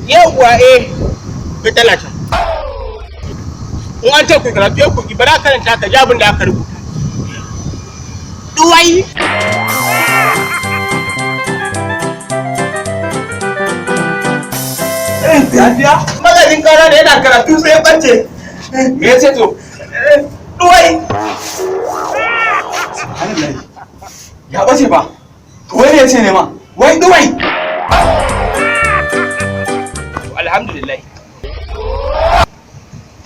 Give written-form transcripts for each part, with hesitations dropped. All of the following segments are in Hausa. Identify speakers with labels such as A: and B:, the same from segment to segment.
A: Yawwa, eh, fitala can. In an ce ku karatu ya ku ki bara karanta ka ji abin da aka rubuta. Duwai.
B: Lafiya?
A: Magajin kara da yana karatu sai ya ɓace.
B: Me ya ce to?
A: Duwai.
B: Subhanallah. Ya bace ba. To wai me ya ce ne ma? Wai duwai.
C: Alhamdulillah,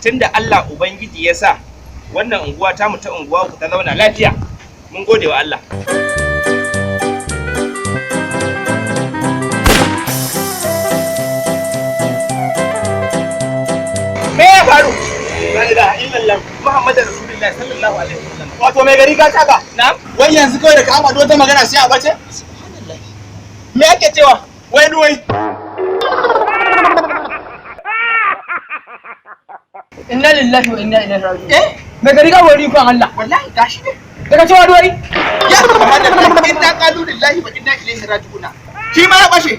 C: tunda Allah Ubangiji ya sa wannan unguwa ta mu ta unguwa ku ta zauna lafiya, mun gode wa Allah.
A: Me ya faru?
C: La ilaha illallah Muhammadar Rasulullahi sallallahu alaihi wasallam.
B: Wato mai gari ka taka.
C: Na'am.
B: Wai yanzu kawai da ka amma wata magana sai a bace?
A: Me ake cewa?
B: Wai duwai.
D: Inna lillahi wa inna ilaihi raji'un.
A: Eh?
D: Mai gari ka wari kan Allah.
A: Wallahi gashi ne.
D: Daga cewa duwai.
A: Ya subhanallah, inna qalu lillahi wa inna ilaihi raji'una. Shi ma ya ɓace.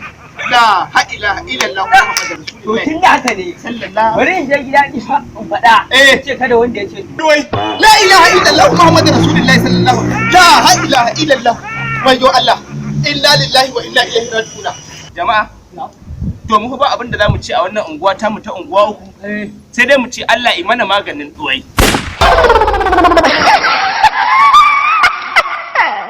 A: La ha ilaha illallah Muhammadar
D: To
A: Rasulullahi
D: tun da haka ne,
A: sallallahu
D: bari in je gida ni fa in faɗa.
A: Eh.
D: Ce kada wanda ya ce
B: Duwai.
A: La ilaha illallah Muhammadur Rasulullahi sallallahu la ha ilaha illallah, wayo Allah, inna lillahi wa inna ilaihi raji'una.
C: Jama'a, to mu fa ba abin da zamu ci a wannan unguwa ta mu ta unguwa uku,
D: Eh.
C: sai dai mu ci Allah i mana maganin duwai.